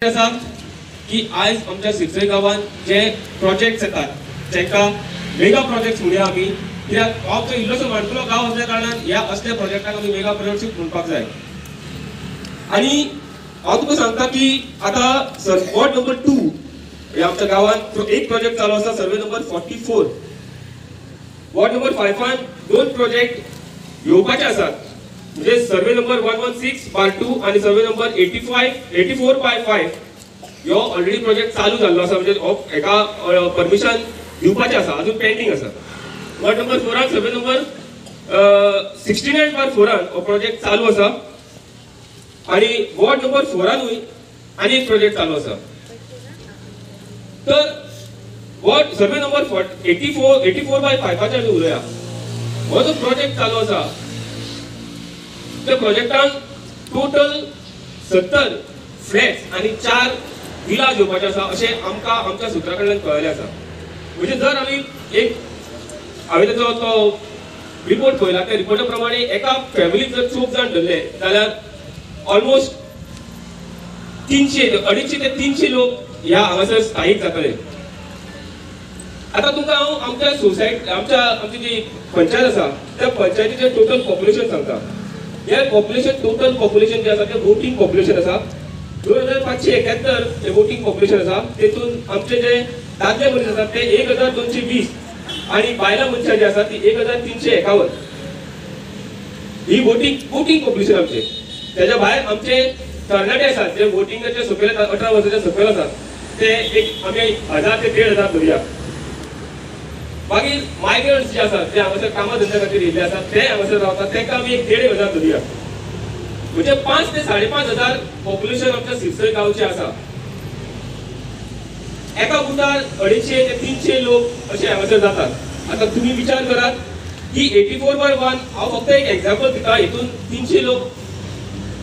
आसा की आयज आमच्या सिरसय गांवांत जे प्रोजेक्ट्स येतात तांकां मेगा प्रोजेक्ट्स म्हणया आमी, कित्याक आमचो इल्लोसो माणकुलो गांव असल्या कारणान ह्या असल्या प्रोजेक्टाक आमी मेगा प्रोजेक्ट्स म्हणपाक जाय. आनी हांव तुका सांगता की आतां वॉर्ड नंबर 2 ह्या आमच्या गांवांत एक प्रोजेक्ट चालू आसा, सर्वे नंबर 44. वॉर्ड नंबर 5 दोन प्रोजेक्ट येवपाचे आसात, म्हणजे सर्वे नंबर 116/2 आणि सर्वे नंबर 84/5 ह्यो ऑलरेडी प्रोजेक्ट चालू जाल्लो आसा, म्हणजे हेका परमिशन दिवपाचें आसा, अजून पेंडींग आसा. वॉर्ड नंबर 4 सर्वे नंबर 69/4 हो प्रोजेक्ट चालू आसा आणि वॉर्ड नंबर 4 आनी एक प्रोजेक्ट चालू आसा. तर वॉर्ड सर्वे नंबर 84/5 आमी उलया, हो जो प्रोजेक्ट चालू आसा त्या प्रोजेक्टान टोटल 70 फ्लॅट्स आनी 4 विलाज येवपाचे आसा अशें आमकां आमच्या सुत्रा कडल्यान कळिल्लें आसा. म्हणजे जर आमी एक हांवें तेजो तो रिपोर्ट पळयला, त्या रिपोर्टा प्रमाणे एका फॅमिलीक जर 4 जाण धरले जाल्यार ऑलमोस्ट 300 250 ते 300 लोक ह्या हांगासर स्थायीक जातले. आतां तुमकां हांव आमच्या सोसायटी आमच्या आमची जी पंचायत आसा त्या पंचायतीचें टोटल पॉप्युलेशन सांगता. हे पॉप्युलेशन टोटल पॉप्युलेशन जे आसा तें वोटींग पॉप्युलेशन आसा 2571 हे वोटींग पॉप्युलेशन आसा. तेतून आमचे जे दादले मनीस आसात ते 1220 आनी बायलां मनशां जी आसात ती 1351 ही वोटींग पॉप्युलेशन आमचें. तेज्या भायर आमचे तरणाटे आसात जे वोटिंगाचे सकयल 18 वर्साच्या सकयल आसात ते एक आमी 1000 ते 1500 धरुया. मागीर मायग्रंट्स जे आसात ते हांगासर कामा धंद्या खातीर येयल्ले आसात ते हांगासर रावतात तांकां आमी एक 1500 धरुया. म्हणजे 5 ते 5500 पॉप्युलेशन आमच्या सिरसय गांवचें आसा. एका बुथार 250 ते 300 लोक अशे हांगासर जातात. आतां तुमी विचार करात की 84/1 हांव फक्त एक एग्जाम्पल दिता, हितून 300 लोक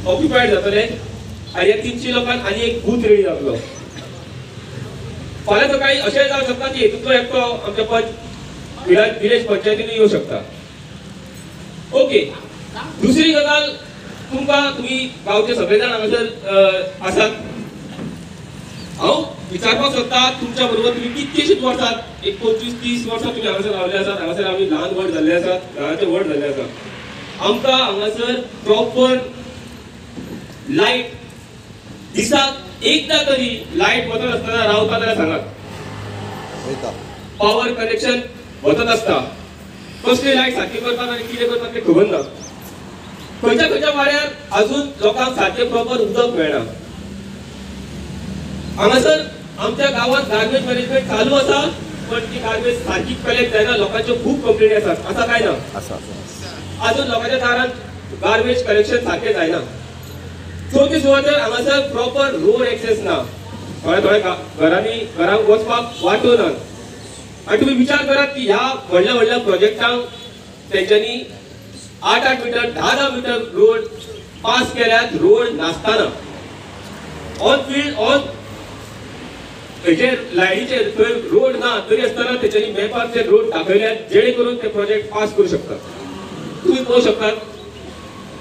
ऑक्युपायड जातले आनी ह्या 300 लोकांक आनी एक बूथ रेडी जातलो. फाल्यां सकाळीं अशेंय जावंक शकता की हितूंतलो एकटो आमच्या पंच विलेज पंचायतीन येवं शकता. ओके, दुसरी गजाल तुमकां तुमी गांवचे सगळे जाण हांगासर आसात, हांव विचारपाक सोदता तुमच्या बरोबर तुमी कितकेशींच वर्सां, एक 25-30 वर्सां तुमी हांगासर रावले आसात. हांगासर आमी ल्हान व्हड जाल्ले आसात, ल्हानाचे व्हड जाल्ले आसात. आमकां हांगासर प्रॉपर लायट दिसाक एकदां तरी लायट वचत आसतना रावता जाल्यार सांगात. पावर कनेक्शन वचत आसता, कसली लायट सारकी करतात आनी कितें करतात तें खबर ना. खंयच्या खंयच्या वाड्यार अजून लोकांक सारकें प्रॉपर उदक मेळना. हांगासर आमच्या गांवांत गार्बेज मॅनेजमेंट चालू आसा पण ती गार्बेज सारकी कलेक्ट जायना. लोकांच्यो खूब कंप्लेनी आसात, आसा काय ना? अजून लोकांच्या दारांत गार्बेज कलेक्शन सारकें जायना. चवथी सुवातेर हांगासर प्रॉपर रोड एक्सेस ना, थोड्या थोड्या घरांनी घरांक वचपाक वाटो ना. आनी तुमी विचार करात की ह्या व्हडल्या व्हडल्या प्रोजेक्टांक तेंच्यांनी 8-8 मिटर 10-10 मिटर रोड पास केल्यात, रोड नासतना ऑन फील्ड ऑन हेजेर लायनीचेर थंय रोड ना तरी आसतना तेंच्यांनी मॅपार ते रोड दाखयल्यात जेणे करून ते प्रोजेक्ट पास करूं शकतात. तुमी पळोवंक शकतात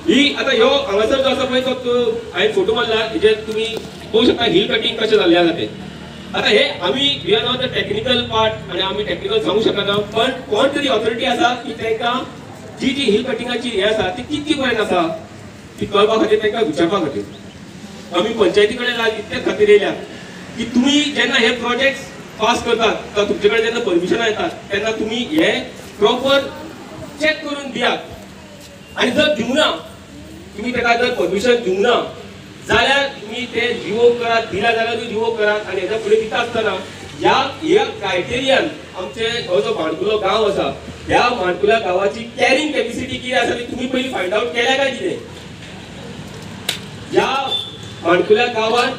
ही आतां ह्यो हांगासर जो आसा पळय तो हांवें फोटो मारला, हेजेर तुमी पळोवंक शकता हिल कटींग कशें जाल्लें आसा तें. आतां हे आमी we are not the technical part आनी आमी टॅक्निकल सांगूंक शकना, पण कोण तरी ऑथॉरिटी आसा की तांकां जी जी हिल कटिंगाची हें आसा ती कितकी पर्यंत आसा ती कळपा खातीर तांकां विचारपा खातीर आमी पंचायती कडेन आज इतल्याच खातीर येयल्या की तुमी जेन्ना हे प्रोजेक्ट्स पास करतात जावं तुमचे कडेन जेन्ना परमिशनां येतात तेन्ना तुमी हे प्रॉपर चॅक करून दियात. आनी जर दिवना तुमी ताका जर परमिशन दिवना जाल्यार तुमी ते रिवोक करात, दिला जाल्यार तुमी रिवोक करात. आनी हेच्या फुडें दिता आसतना ह्या ह्या क्रायटेरियान आमचे हो जो माणकुलो गांव आसा ह्या माणकुल्या गांवाची कॅरिंग कॅपेसिटी कितें आसा ती तुमी पयलीं फायंड आवट केल्या काय कितें? ह्या माणकुल्या गांवांत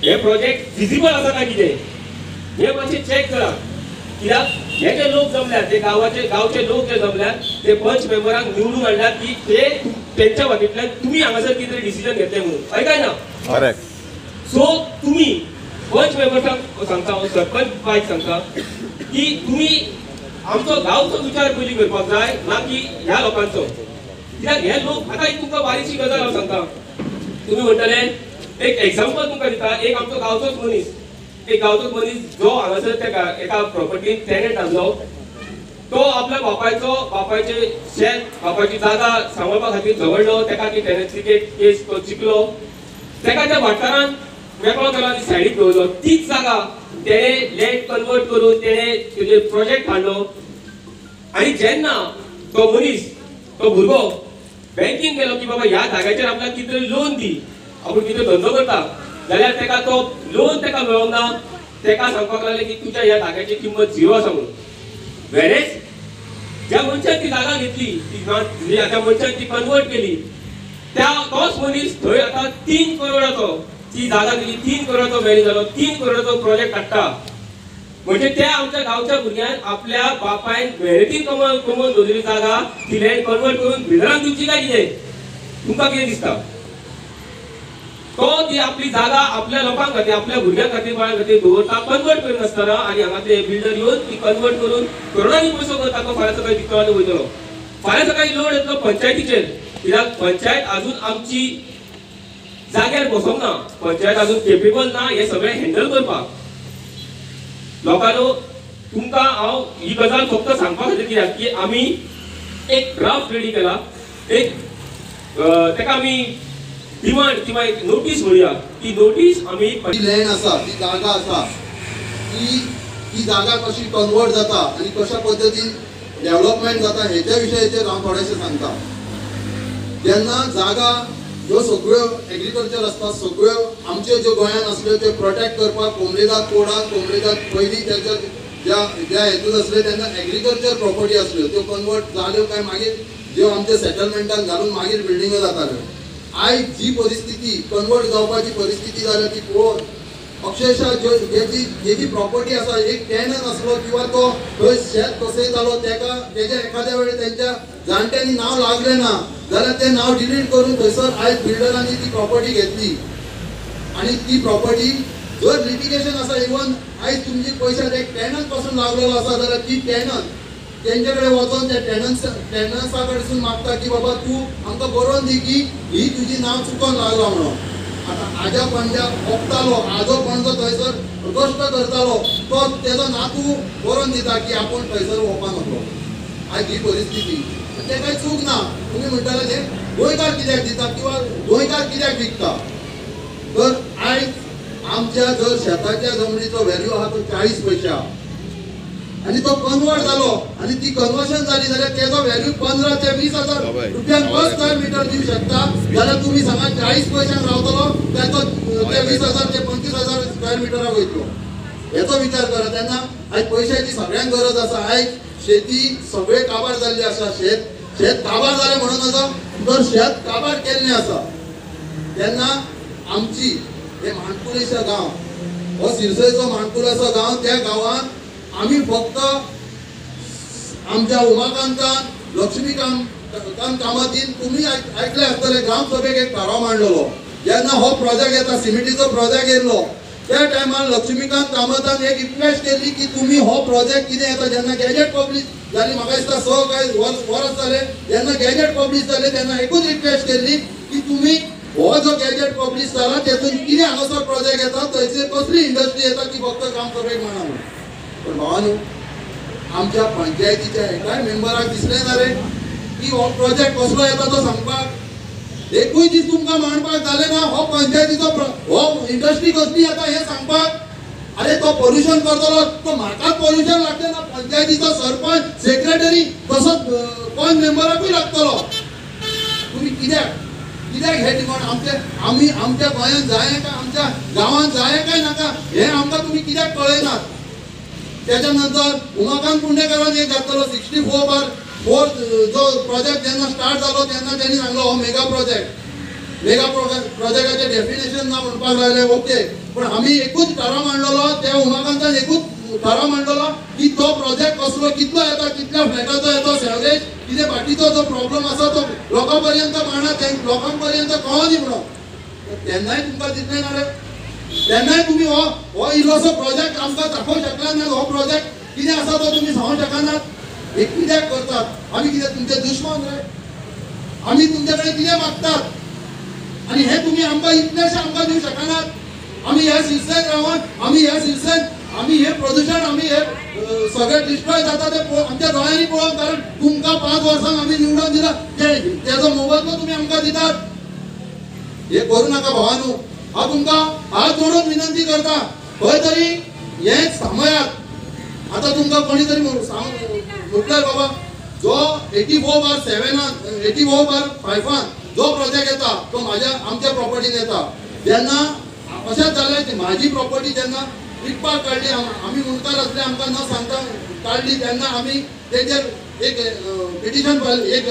हे प्रोजेक्ट फिजिबल आसा काय कितें हें मातशें चॅक करात. कित्याक हे जे लोक जमल्यात ते गांवाचे गांवचे लोक जे जमल्यात ते पंच मेंबरांक निवडून हाडल्यात की ते तेंच्या वतींतल्यान तुमी हांगासर कितें तरी डिसिजन घेतले म्हणून, हय काय ना? करेक्ट. सो तुमी पंच मेंबर्सांक सांगता, हांव सरपंच बायक सांगता की तुमी आमचो गांवचो विचार पयलीं करपाक जाय, ना की ह्या लोकांचो. कित्याक हे लोक आतां एक तुमकां बारीकशी गजाल हांव सांगता, तुमी म्हणटले एक एक्झाम्पल तुमकां दिता. एक आमचो गांवचोच मनीस, एक गांवचोच मनीस जो हांगासर त्या एका प्रॉपर्टीन टेनंट आसलो, तो आपल्या बापायचो बापायचे शेत बापायची जागा सांबाळपा खातीर झगडलो. तेका ती टेनन्सी केस तो जिखलो, तेका त्या वाठारान मेकळो केलो आनी सायडीक दवरलो. तीच जागा तेणे लँड कन्वर्ट करून तेणे तेजेर प्रोजेक्ट हाडलो. आनी जेन्ना तो मनीस तो भुरगो बँकीन गेलो की बाबा ह्या जाग्याचेर आपल्याक कितें तरी लोन दी, आपूण कितें धंदो करता, जाल्यार तेका तो लोन तेका मेळोंक ना. तेका सांगपाक लागले की तुज्या ह्या जाग्याची किंमत झिरो आसा म्हणून. वेरेज ज्या मनशान ती जागा घेतली, ती ज्या मनशान ती कन्वर्ट केली, त्या तोच मनीस थंय आतां 3 करोडाचो ती जागा दिली, 3 करोडाचो व्हॅल्यू जालो, 3 करोडाचो प्रोजेक्ट काडटा. म्हणजे त्या आमच्या गांवच्या भुरग्यान आपल्या बापायन मेहनतीन कमोवन दवरिल्ली जागा ती लँड कन्वर्ट करून बिल्डरांक दिवची काय कितें? तुमकां कितें दिसता? तो ती आपली जागा आपल्या लोकां खातीर, आपल्या भुरग्यां खातीर, बाळां खातीर दवरता, कन्वर्ट करिनासतना. आनी हांगा ते बिल्डर येवन ती कन्वर्ट करून करोडांनी पयसो करता. तो फाल्यां सकाळी विकतो आनी वयतलो. फाल्यां सकाळी लोड येतलो पंचायतीचेर, कित्याक पंचायत अजून आमची जाग्यार बसोंक ना, पंचायत अजून केपेबल ना हे सगळें हँडल करपाक. लोकांनो, तुमकां हांव ही गजाल फक्त सांगपा खातीर कित्याक की आमी एक ड्राफ्ट रेडी केला, एक ताका आमी डिमांड किंवा एक नोटीस म्हणुया. ती नोटीस आमी लँड आसा, ती जागा आसा, ती ती जागा कशी कन्वर्ट जाता आनी कशा पद्दतीन डेव्हलपमेंट जाता हेच्या विशयाचेर हांव थोडेशें सांगता. जेन्ना जागा ह्यो सगळ्यो एग्रीकल्चर आसता, सगळ्यो आमच्यो ज्यो गोंयांत आसल्यो त्यो प्रोटेक्ट करपाक कोमलेदाद कोडान, कोमलेदाद पयलीं तेच्या ज्या ज्या हेतून आसले तेन्ना एग्रीकल्चर प्रॉपर्टी आसल्यो त्यो कन्वर्ट जाल्यो काय मागीर ज्यो आमच्या सेटलमेंटान घालून मागीर बिल्डिंगो जाताल्यो. आयज जी परिस्थिती कन्वर्ट जावपाची परिस्थिती जाल्या ती पळोवन अक्षरशः ज्यो जेजी जेजी प्रॉपर्टी आसा, एक टेनंट आसलो किंवा तो थंय शेत कसयतालो तेका तेज्या एखाद्या वेळेर तेंच्या जाणट्यांनी नांव लागलें ना जाल्यार तें नांव डिलीट करून थंयसर आयज बिल्डरांनी ती प्रॉपर्टी घेतली. आनी ती प्रॉपर्टी जर लिटिगेशन आसा, इवन आयज तुमची पयशे एक टेनंट पासून लागलेलो आसा जाल्यार ती टेनंट तेंचे कडेन वचोन त्या टेनन्सा कडसून मागता की बाबा तूं आमकां बरोवन दी की ही तुजी नांव चुकोन लागला म्हणून. आतां आज्या पणज्या ओंपतालो, आजो पणजो थंयसर कश्ट करतालो, तो तेजो नातू बरोवन दिता की आपूण थंयसर वोपा नको. आयज ही परिस्थिती, तें कांय चूक ना. तुमी म्हणटाले ते गोंयकार कित्याक दिता किंवा गोंयकार कित्याक विकता, तर आयज आमच्या जर शेताच्या जमनीचो व्हॅल्यू आहा तो 40 पयशे आनी तो कन्वर्ट जालो आनी ती कन्वर्शन जाली जाल्यार तेजो व्हॅल्यू 15 ते 20 हजार रुपयांक पर स्क्वेअर मिटर दिवंक शकता. जाल्यार तुमी सांगा 40 पयशांक रावतलो काय तो ते 20 हजार ते 25 हजार स्क्वेअर मिटराक वयतलो, हेचो विचार करा. तेन्ना आयज पयशाची सगळ्यांक गरज आसा. आयज शेती सगळे काबार जाल्ली आसा, शेत शेत काबार जालें म्हणून आसा तर शेत काबार केल्लें आसा. तेन्ना आमची हे माणकुलेशा गांव, हो सिरसयचो माणकुलेसो गांव, त्या गांवांत आमी फक्त आमच्या उमाकांतान लक्ष्मीकांत कामतीन तुमी आयकले आसतले ग्रामसभेक एक थाराव मांडलेलो. जेन्ना हो प्रोजेक्ट येता, सिमिटीचो प्रोजेक्ट येयल्लो त्या टायमार लक्ष्मीकांत कामतान एक रिक्वेस्ट केल्ली की तुमी हो प्रोजेक्ट कितें येता, जेन्ना गॅजेट पब्लीश जाली, म्हाका दिसता 6 काय वरस जालें, जेन्ना गॅजेट पब्लीश जालें तेन्ना एकूच रिक्वेस्ट केल्ली की तुमी हो जो गॅजेट पब्लीश जाला तेतून कितें हांगासर प्रोजेक्ट येता, थंयसर कसली इंडस्ट्री येता ती फक्त ग्रामसभेक मांडा म्हणून. पण भावानू, आमच्या पंचायतीच्या एकाय मेंबराक दिसलें ना रे की हो प्रोजेक्ट कसलो येता तो सांगपाक. एकूय दीस तुमकां मांडपाक जालें ना हो पंचायतीचो हो इंडस्ट्री कसली येता हें सांगपाक. अरे तो पोल्युशन करतलो तो म्हाकाच पोल्युशन लागचें ना, पंचायतीचो सरपंच, सेक्रेटरी, तसोच पंच मेंबराकूय लागतलो. तुमी कित्याक कित्याक हे डिमांड आमचे आमी आमच्या गोंयांत जाय काय आमच्या गांवांत जाय काय नाका हें आमकां तुमी कित्याक कळयनात. त्याच्या नंतर उमाकांत कुंडेकरान एक घातलो 64/4 जो प्रोजेक्ट जेन्ना स्टार्ट जालो तेन्ना तेणी सांगलो हो मेगा प्रोजेक्ट, मेगा प्रोजेक्टाचें डेफिनेशन ना म्हणपाक लागले. ओके, पण आमी एकूच थाराव मांडलेलो, त्या उमाकांतान एकूच थाराव मांडलेलो की तो प्रोजेक्ट कसलो, कितलो येता, कितल्या फ्लॅटाचो येता, सेवरेज कितें बाकीचो जो प्रॉब्लम आसा तो लोकां पर्यंत मांडा, लोकां पर्यंत कळनी म्हणून. तेन्नाय तुमकां दिसलें ना रे, तेन्नाय तुमी हो हो इल्लोसो प्रोजेक्ट आमकां दाखोवंक शकला ना, हो प्रोजेक्ट कितें आसा तो तुमी सांगूंक शकनात. हे कित्याक करतात? आमी कितें तुमचे दुश्मन रे? आमी तुमचे कडेन कितें मागतात? आनी हे तुमी आमकां इतलेशे आमकां दिवंक शकनात. आमी ह्या सिरसेन रावन, आमी ह्या सिरसेन, आमी हे प्रदूषण, आमी हे सगळे डिस्ट्रॉय जाता ते आमच्या दोळ्यांनी पळोवन. कारण तुमकां 5 वर्सांक आमी निवडून दिला, तेजो मोबदलो तुमी आमकां दितात. हे करूं नाका भावानू. हांव तुमकां हात जोडून विनंती करता, खंय तरी हें सांगयात. आतां तुमकां कोणी तरी म्हटल्यार बाबा जो 84/7 84/5 जो प्रोजेक्ट येता तो म्हाज्या आमच्या प्रॉपर्टीन येता. जेन्ना अशेंच जालें की म्हाजी प्रॉपर्टी जेन्ना विकपाक काडली, आमी मुंडकार आसले, आमकां न सांगता काडली, तेन्ना आमी तेजेर एक पिटिशन, एक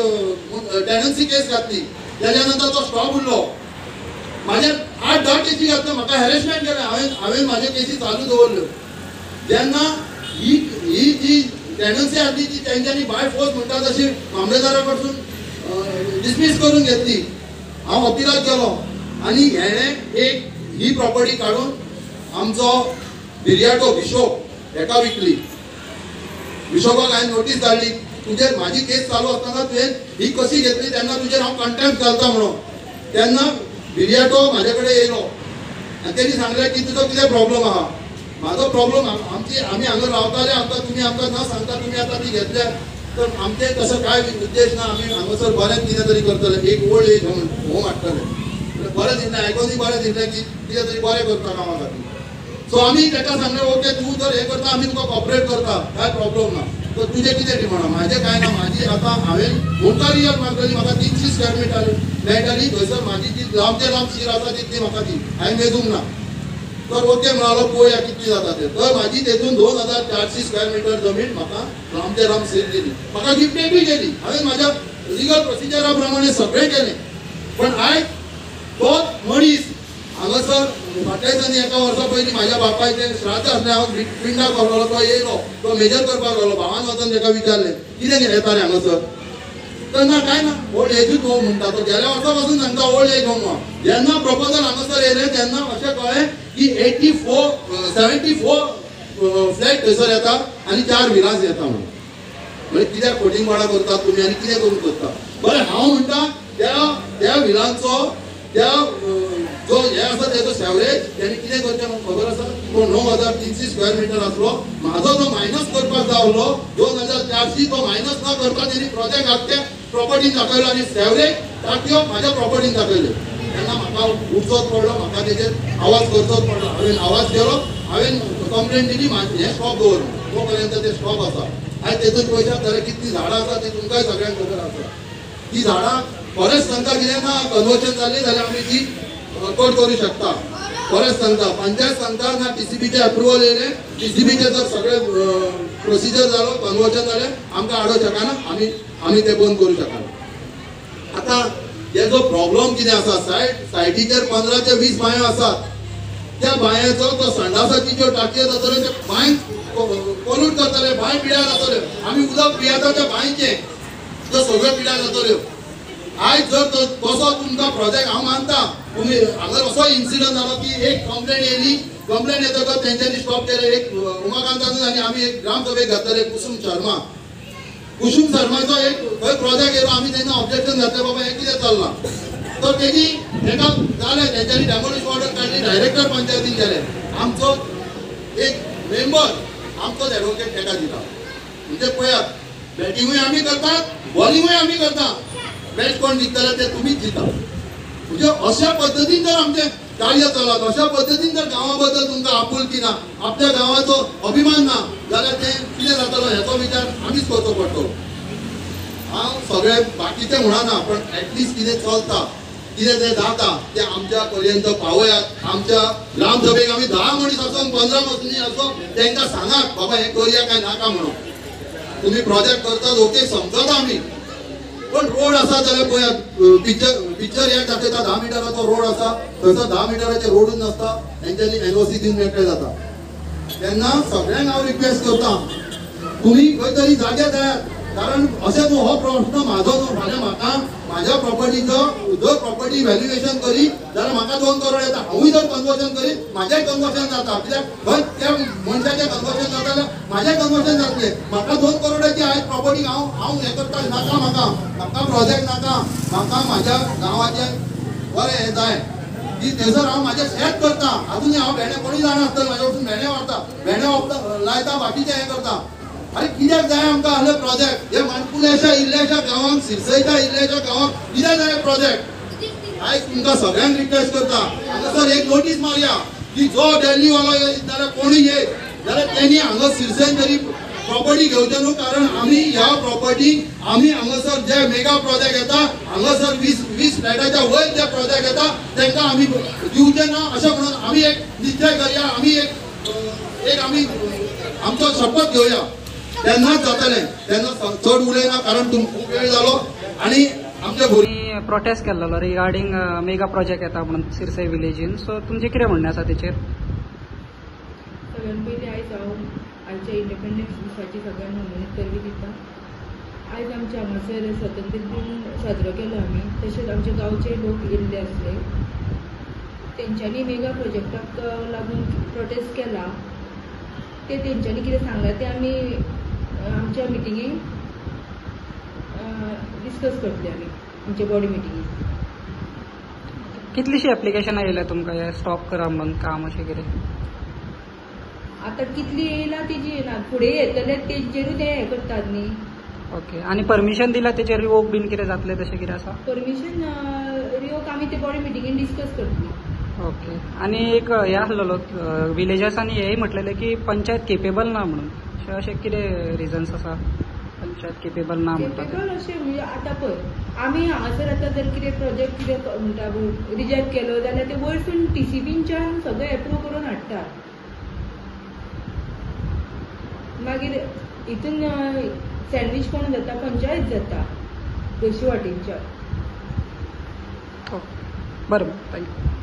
टेनन्सी केस घातली. तेज्या नंतर तो स्टॉप उरलो. म्हाजेर 8-10 केसी घातल्यो, म्हाका हॅरेसमेंट केलें. हांवें म्हाज्यो केसी चालू दवरल्यो. जेन्ना ही ही जी टेनन्सी आसली ती तेंच्यांनी बाय फोर्स म्हणटा तशी मामलेदारा कडसून डिसमीस करून घेतली. हांव अपिलाक गेलो आनी हेणें एक ही प्रॉपर्टी काडून आमचो बिर्याटो बिशोप हेका विकली. बिशोपाक हांवें नोटीस धाडली, तुजेर म्हाजी केस चालू आसतना तुवें ही कशी घेतली तेन्ना तुजेर हांव कंटेम्प्ट घालता म्हणून. तेन्ना बिर्याटो म्हाजे कडेन येयलो आनी तेणी सांगलें की तुजो कितें प्रॉब्लम आहा. म्हाजो प्रॉब्लम, आमची आमी हांगा रावताले, आमकां तुमी आमकां न सांगता तुमी आतां ती घेतल्या, तर आमचें तसो कांय उद्देश ना. आमी हांगासर बरें कितें तरी करतले, एक ओल्ड एज होम हाडटले. बरें दिसलें, आयकोनूय बरें दिसलें की कितें तरी बरें करता कामा खातीर. सो आमी ताका सांगलें, ओके तूं जर हें करता आमी तुका कॉपरेट करता, कांय प्रॉब्लम ना. तर तुजें कितें डिमांड? म्हाजें कांय ना. म्हाजी आतां हांवें मुंडकार मागलेली, म्हाका 300 स्क्वेअर मिटर मेळटाली. थंयसर म्हाजी जी लांबचे लांब शीर आसा तितली म्हाका ती हांवें मेजूंक ना. तर ओके म्हणालो, पळोवया कितली जाता ते. तर म्हाजी तेतून 2400 स्क्वेअर मिटर जमीन म्हाका लांबचे लांब सीर दिली, म्हाका गिफ्टेडूय केली. हांवें म्हाज्या लिगल प्रोसिजरा प्रमाणे सगळें केलें. पण आयज तोच मनीस हांगासर फाटल्या दिसांनी एका वर्सा पयलीं म्हाज्या बापायचें श्राद्ध आसलें, हांव पिंडाक व्हरलो, तो येयलो, तो मेजर करपाक लागलो. भावान वचून ताका विचारलें कितें येता रे हांगासर? तर ना, कांय ना, ओल्ड एजूच होम म्हणटा तो. गेल्या वर्सा पासून सांगता ओल्ड एज होम. जेन्ना प्रपोजल हांगासर येयलें तेन्ना अशें कळ्ळें की 74 फ्लॅट थंयसर येता आनी 4 विलास येता म्हणून. म्हणजे कित्याक फोटिंगपणां करतात तुमी आनी कितें करूंक सोदता? बरें, हांव म्हणटा त्या त्या विलांचो त्या जो हे आसा तेजो सेवरेज तेणी कितें करचें म्हाका खबर आसा. तो 9300 स्क्वेअर मिटर आसलो, म्हाजो जो मायनस करपाक जावलो 2400, तो मायनस न करता तेणी प्रोजेक्ट आख्खे प्रॉपर्टीन दाखयलो आनी सेवरेज टाकयो म्हाज्या प्रॉपर्टीन दाखयल्यो. तेन्ना म्हाका उठचोच पडलो, म्हाका तेजेर आवाज करचोच पडलो. हांवें आवाज केलो, हांवें कंप्लेन दिली, हें स्टॉप दवरलो. तो पर्यंत ते स्टॉप आसा. आयज तेतून पयशात जाल्यार कितलीं झाडां आसा ती तुमकांय सगळ्यांक खबर आसा. ती झाडां फॉरेस्ट सांगता कितें ना, कन्वर्शन जाली जाल्यार आमी ती कट करूं शकता. फॉरेस्ट सांगता, पंचायत सांगता ना, टीसीबीचें अप्रुवल येयलें, टीसीबीचें जर सगळें प्रोसिजर जालो, कन्वर्शन जालें, आमकां आडोवंक शकना, आमी आमी तें बंद करूं शकना. आतां तेजो प्रॉब्लम कितें आसा, सायटीचेर 15 ते 20 बांयो आसात. त्या बांयाचो तो संडासाची ज्यो टाकयो जातल्यो ते बांय पोल्यूट करतले, बांय पिड्यार जातल्यो. आमी उदक पियेता त्या बांयचें, त्यो सगळ्यो पिड्यार जातल्यो. आयज जर तसो तुमकां प्रोजेक्ट, हांव मानता तुमी हांगा असो इन्सिडंट जालो की एक कंप्लेन येयली, कंप्लेन येतकच तेंच्यांनी स्टॉप केलें. एक उमाकांतानूच आनी आमी एक ग्रामसभेक घातलें, कुसूम शर्मा, कुसूम शर्माचो एक खंय प्रोजेक्ट येयलो, आमी तेन्ना ऑब्जेक्शन घातलें, बाबा हें कितें चल्लां. तर तेणी तेका जालें, तेंच्यांनी डेमोलिश ऑर्डर काडली, डायरेक्टर पंचायतीन गेले. आमचो एक मेंबर आमचोच एडवोकेट तेका दिता. म्हणजे पळयात, बॅटिंगूय आमी करतात, बॉलिंगूय आमी करता, मॅच कोण जिखतले ते तुमीच जिता. म्हणजे अशा पद्दतीन जर आमचें कार्य चलत, अशा पद्दतीन जर गांवा बद्दल तुमकां आपुलकी ना, आपल्या गांवाचो अभिमान ना, जाल्यार तें कितें जातलो हेचो विचार आमीच करचो पडटलो. हांव सगळें बाकीचें म्हणना, पण एटलिस्ट कितें चलता, कितें तें जाता तें आमच्या पर्यंत पावयात. आमच्या ग्रामसभेक आमी 10 मनीस आसो, 15 मनीस आसो, तांकां सांगात बाबा हें करया काय नाका म्हणून. तुमी प्रोजेक्ट करतात ओके, समजता आमी, पण रोड आसा जाल्यार पळयात, पिक्चर एक दाखयता, 10 मिटराचो रोड आसा, थंयसर 10 मिटराचे रोडूच नासता, तेंच्यांनी एनओसी दिवन मेकळे जाता. तेन्ना सगळ्यांक हांव रिक्वेस्ट करता, तुमी खंय तरी जागे जायात. कारण अशें न्हू, हो प्रश्न म्हाजो न्हू, फाल्यां म्हाका म्हाज्या प्रॉपर्टीचो जर प्रॉपर्टी व्हॅल्युएशन करी जाल्यार म्हाका 2 करोड येता. हांवूय जर कन्वर्शन करी म्हाजें कन्वर्शन जाता, कित्याक खंय त्या मनशाचें कन्वर्शन जाता जाल्यार म्हाजें कन्वर्शन जातलें. म्हाका 2 करोडाची आयज प्रॉपर्टी हांव हांव हें करता नाका, म्हाका म्हाका प्रोजेक्ट नाका, म्हाका म्हाज्या गांवाचें बरें हें जाय की थंयसर हांव म्हाजें शेत करता. अजूनय हांव भेंडे कोणूय जाणा आसतलें म्हाज्या वचून भेंडे व्हरता, भेंडे लायता, बाकीचें हें करता. आनी कित्याक जाय आमकां असले प्रोजेक्ट? हे माणकुल्याशा इल्ल्याशा गांवांक, सिरसयच्या इल्ल्याशा गांवांक कित्याक जाय प्रोजेक्ट? आयज तुमकां सगळ्यांक रिक्वेस्ट करता, हांगासर एक नोटीस मारया की जो दिल्लीवालो येत जाल्यार कोणूय येत जाल्यार तेणी हांगा सिरसयन तरी प्रॉपर्टी घेवचे न्हू. कारण आमी ह्या प्रॉपर्टी आमी हांगासर जे मेगा प्रोजेक्ट येता हांगासर 20 फ्लॅटाच्या वयर जे प्रोजेक्ट येता तांकां आमी दिवचे ना अशें म्हणून आमी एक निश्चय करया. आमी एक आमी आमचो शपथ घेवया, तेन्नाच जातलें. तेन्ना चड उलयना कारण तुमकां खूब वेळ जालो. आनी आमच्या भुरग्यांनी प्रोटेस्ट केल्लो रिगार्डींग मेगा प्रोजेक्ट येता म्हणून सिरसय विलेजीन, सो तुमचें कितें म्हणणें आसा तेचेर? सगळ्यान पयलीं आयज हांव आयच्या इंडिपेंडन्स दिसाची सगळ्यांक मनोवणी परबीं दिता. आयज आमच्या हांगासर स्वातंत्र्य दीन साजरो केलो आमी. तशेंच आमचे गांवचे लोक येयल्ले आसले, तेंच्यांनी मेगा प्रोजेक्टाक लागून प्रोटेस्ट केला. ते तेंच्यांनी कितें सांगलां तें आमी आमच्या मिटिंगेक डिस्कस करतले आमी आमच्या बॉडी मिटिंगेक. कितलीशीं एप्लिकेशनां येयल्या तुमकां हें स्टॉप करा म्हणून काम अशें कितें? आतां कितली येयला तेजी येना, फुडें येतले तेंचेरूय ते हें करतात न्ही. ओके, आनी परमिशन दिला तेचेर रिवोक बीन कितें जातलें तशें कितें आसा? परमिशन रिवोक आमी ते बॉडी मिटिंगेन डिस्कस करतली. ओके, आनी एक हें आसलेलो विलेजर्सांनी हेंय म्हटलेलें की पंचायत केपेबल ना म्हणून, अशें कितें रिजन्स आसा पंचायत केपेबल ना म्हणटा? केपेबल अशें म्हणजे आतां पळय आमी हांगासर आतां जर कितें प्रोजेक्ट कितें म्हणटा रिजेक्ट केलो जाल्यार ते वयरसून टीसीबींच्यान सगळें एप्रूव करून हाडटात. मागीर हितून सँडवीच कोण जाता? पंचायत जाता दोशी वाटेनच्या. बरें, thank you.